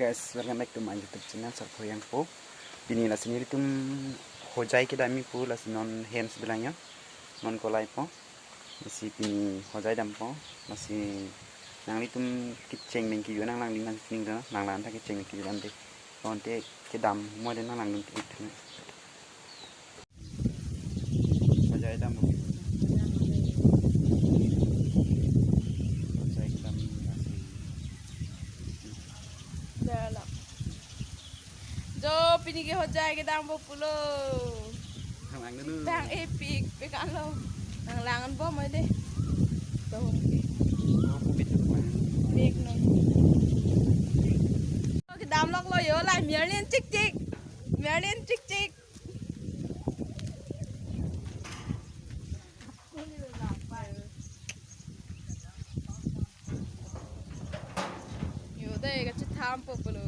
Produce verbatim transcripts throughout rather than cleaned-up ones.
Guys, welcome back to my YouTube channel, Sarpo Yangpo. Pini lasi nelitum hojai kedamji pu, lasi non hem si dolang yo. Non kolai po. Lasi pini hojai dampo. Lasi nanglitum kecheng pen kejut nanglang ding nang sining do. Nanglang ta kecheng pen kejut ante. Ante kedam mo de nanglang dun tik tik. Hojai dam. Hojai kedam lasi. Dah lah. Jo, pini ke hojai kedampo pulo. Nanglang dulu. Dang epik, pik alo. Nanglang bom aja deh. Toh, oke. Oh, aku bitu kemarin. Pik non. Kedam lok lo yo, lah, Merlin cik cik. Merlin cik cik. Yo deh, kachethampo pulo.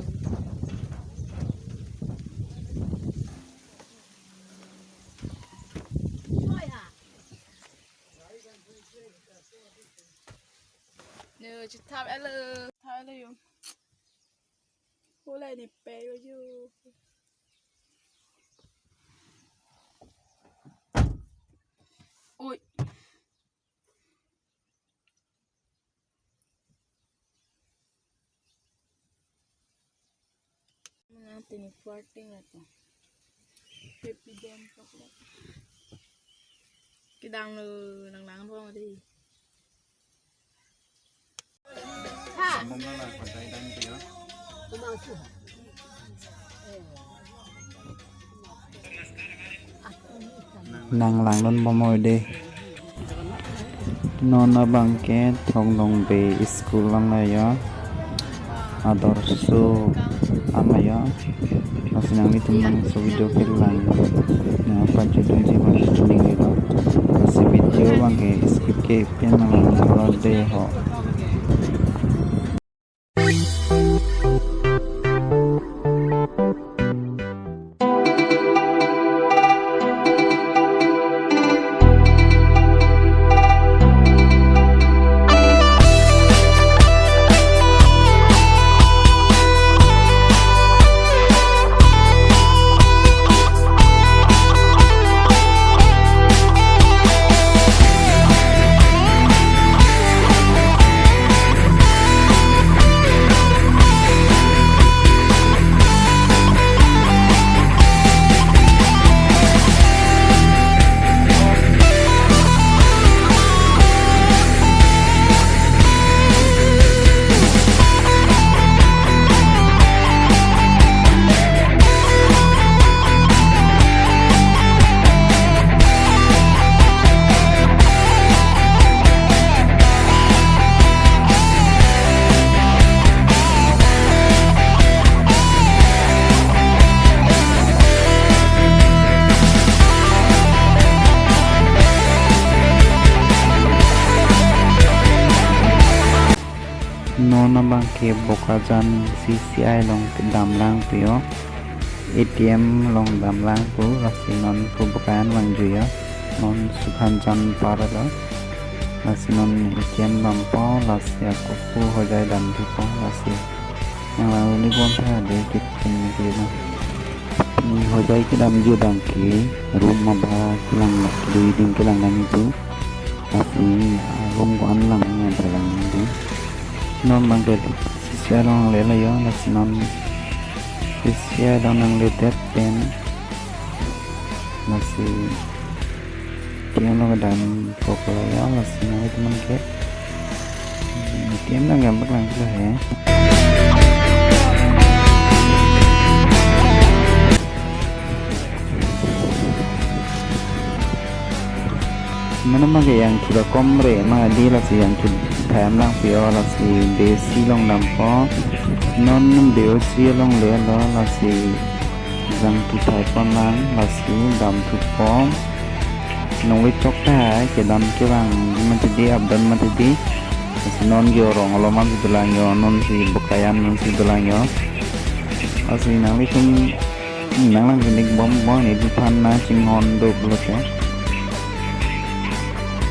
Yo, chetham elo, tham elo yo. Hola ni pe yo yo. Oi. Nang tini fourteen ato. Happy Dam Chocolate. Kedam lo, nanglang bom aja deh. Nanglang dun bom aja deh. Non abang ke Thong Dongbe School along lo yo. Adorsho ama yo. Lasi nanglitum bangso video kelang nangpajut dunji bang sining lo. Lasi video abang ke skip ke pen nanglang lo deh ho. Non abang ke Bokajan C C I along kedam lang pu yo. A T M along dam lang pu, lasi non pu Bokajan vangjuiya. Non Sukhanjan par lo. Lasi non A T M dampo, lasi ako pu hojai dam thupo, lasi nanglang dun bom tha deh kit cheng ke na. Ni hojai kedamji abang ke room abhara kelang, dui din kelang nangji pu. Lasi, ah, room ko-an lang nangji abhara lang nangji pu. Non abang ke C C I along le lo yo, lasi non C C I along nangledet pen. Lasi A T M along kedam pok lo yo, lasi nangledet man ke. Hmm, A T M nangkam bak lang ke he. Mane ma ke yang chuda komre ma di, lasi yang chud thayam lang pu yo, lasi B O C along dampo. Non B O C along le lo, lasi jangthu thai pon lang, lasi dam thupo. Nangvechok tahai, kedam kevang mati di, up down mati di. Lasi non ke Rong Alom si dolang yo, non si Bokajan non si dolang yo. Lasi nanglitum nanglang kenik bom bom, ne duphan na chinghon do pulote.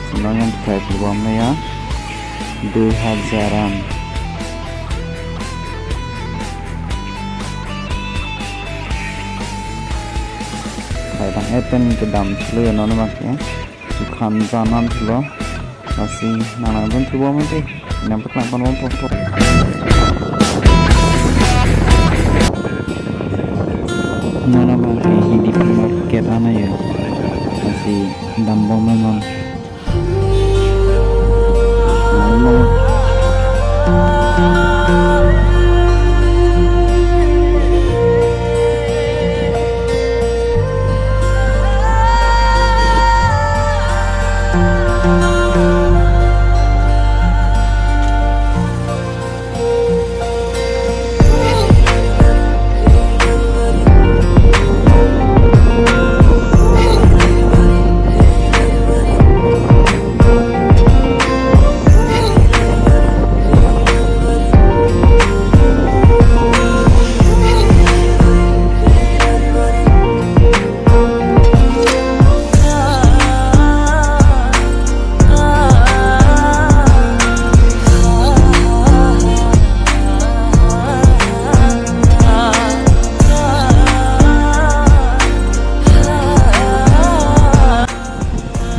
Lasi non yang thai bom na ya. Dui hajar an. Hai dang epen kedam thlo non abang ke. Sukhan janan thlo. Lasi nang langdun thubom ante. Nang paklang pon bom pon pon. Non abang ke Hidipi market ana yo. Lasi dambom non.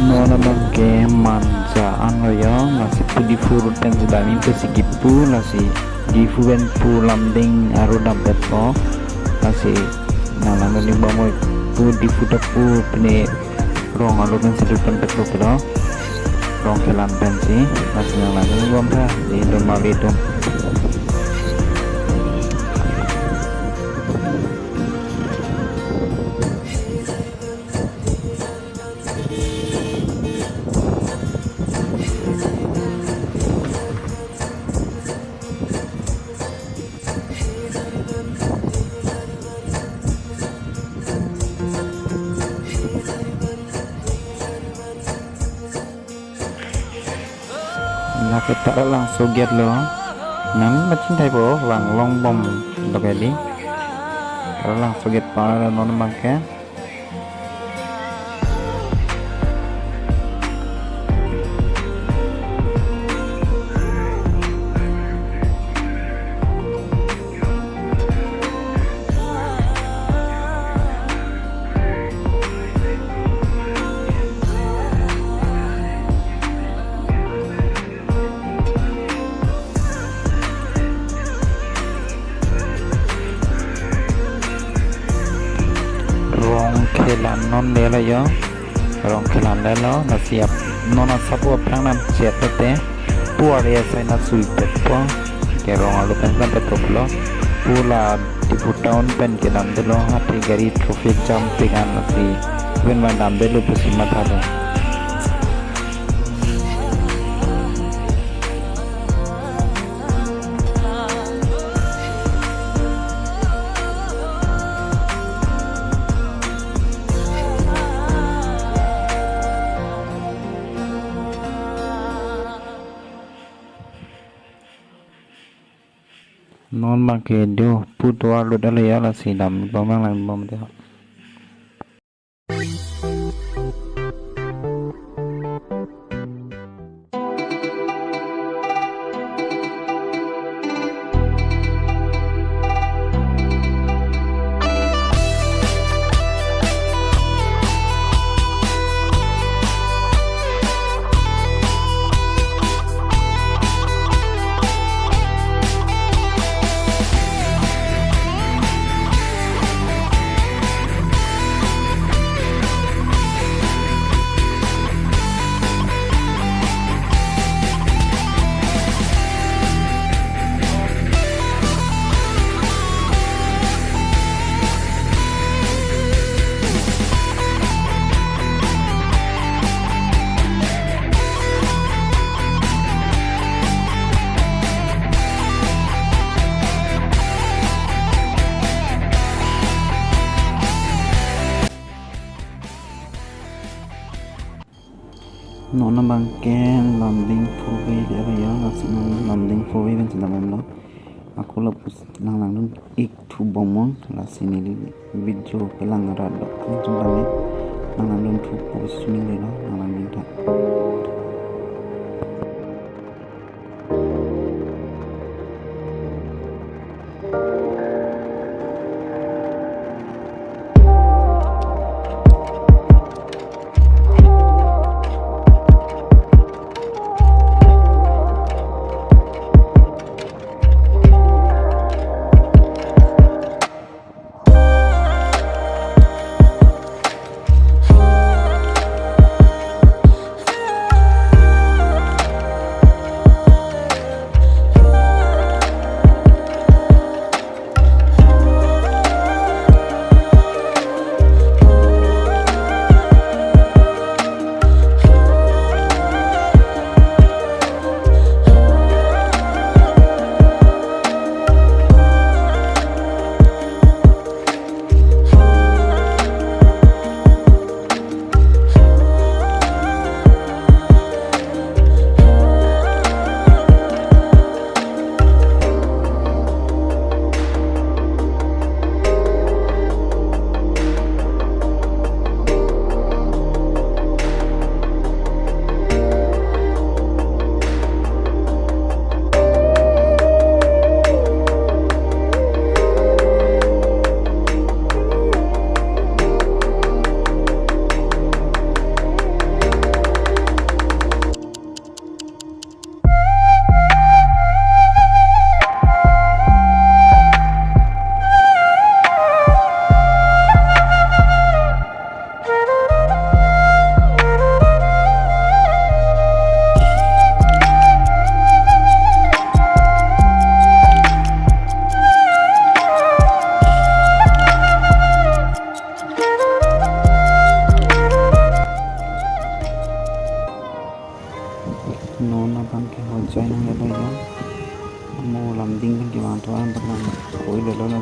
Non abang ke Manja an lo yo, lasi pu Diphu road pen si damji pusi kipu, lasi Diphu pen pu Lumding a-road dampetpo, lasi nang langdun bom pu Diphu ta pu pine Rong alo pen si lut pen petlo pelo. Rongkhelan pen si. Lasi nang langdun bom tha. Di dun ma di dun. Lake Taralangso gate lo. Nang machin thai po vang longbom lo ke di. Taralangso gate pa lo non abang ke. Rongkhelan non le lo yo. Rongkhelan le lo, lasi ap non asap aphrang nang chet te. Pu ari asai na sui pet po. Ke rong alo pen pen pet lo. Pu la Diphu town pen kedam dolo, athe gari traffic jam pik an lasi. Pen ma dam dolo pusi matha lo. Non abang ke do pu tovar lut ale ya, lasi dambom nang langbom de. Non abang ke Lumding four-way de ave ya, lasi non Lumding four-way pen si dambom lo. Ako lapusi nang langdun ik thubom non, lasi neli video kelang rat do. Ang chun dam ik nang langdun thu pusi suning le lo, nang langdun tha.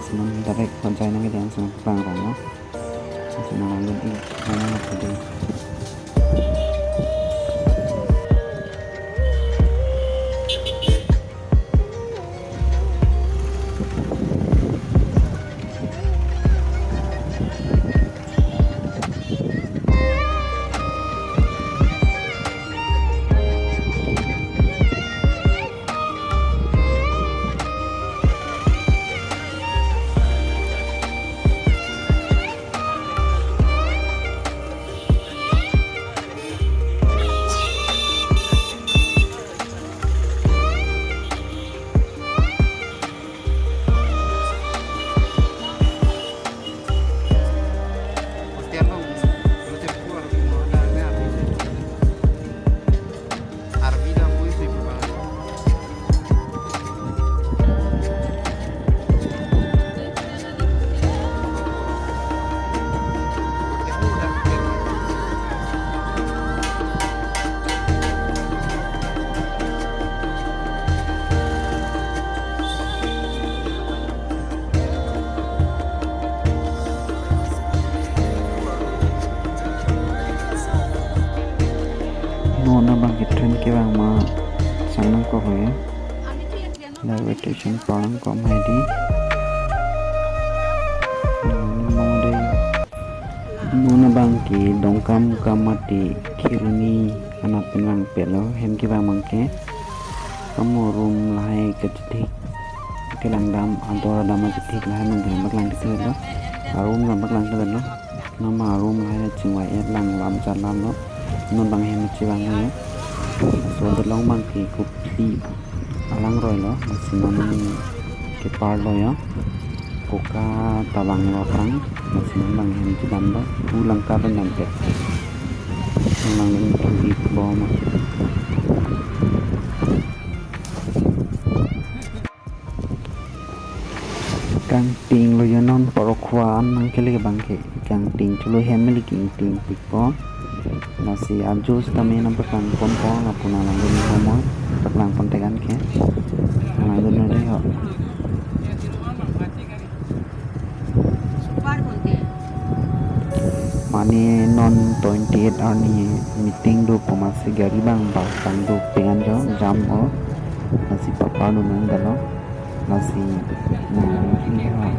Sinam direct Hojai nangkedo, sinam Pangpang lo. Sinam alun ik mana tadi. Non abang ke train kevang ma sang nangkok ya. Railway station parang kom hai di. Non abang ke Dongkamukam mate Kheroni anat pen vangpetlo, hem kevang abang ke. Kamo room lahai kachethik, kelangdam, ador adam kachethik lahai nangdam paklang kethelo. Aroom dam paklang kethelo. Nama room lahai chingvai-et lang lam chat lamlo. Non abang hem chevang lo ya. So delong abang ke Kopili alangroi lo, lasi non kepar lo ya. Koka ta vanglo aphrang, lasi non abang hem chedamlo, pu Langka pen damdet. Nang nang thu-ik bom. Kangting lo ya non, Parokhowa an nangkele abang ke. Kangting thulo, hem le kangting pikpo. Lasi ajo sitame nangpaklang ponpo, lapu nang langdun mo, paklang pon tekan ke. Nang langdun dei ho. Mane non twenty-eight arni meeting do pu amatsi gari abang bak abang do pengan jo, jam o. Lasi papa nunung dalo. Lasi nang ini ha.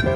Meeting.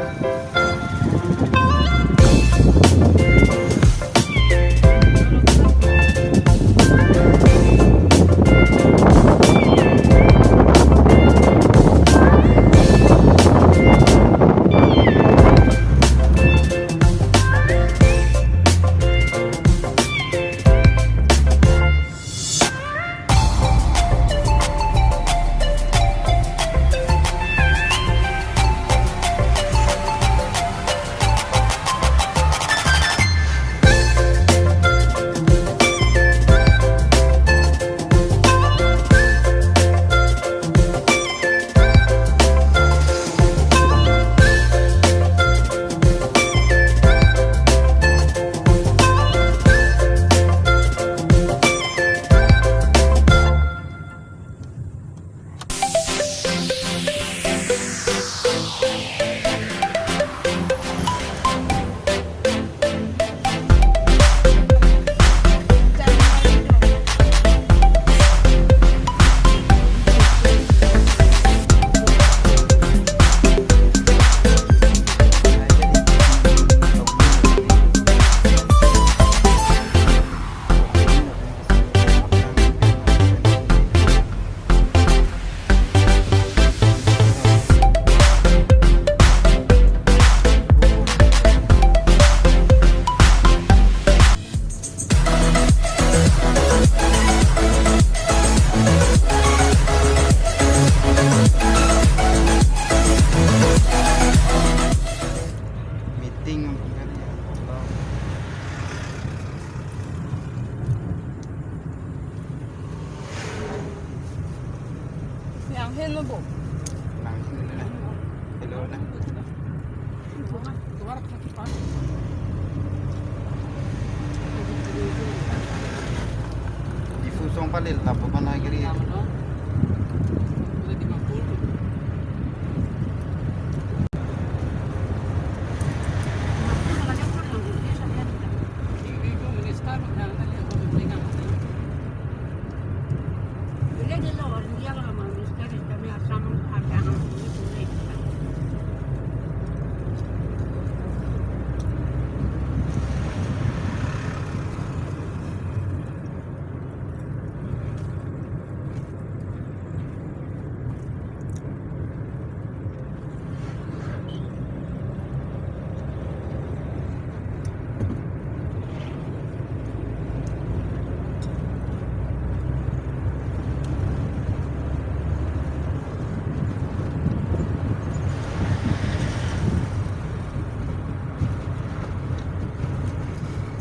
Yang hen lo bo. Lang sini na. Hello na. Diphu song palil lapu kana giri.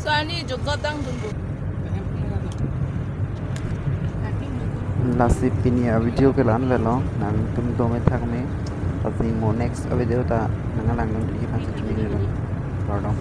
So, ani jokdot dangdun bo. Lasi pini a-video ke la-an avelo, nangtum dome thakme. Lasi mo next a-video ta nanglang dun thik aphan si chini lo. Kardom.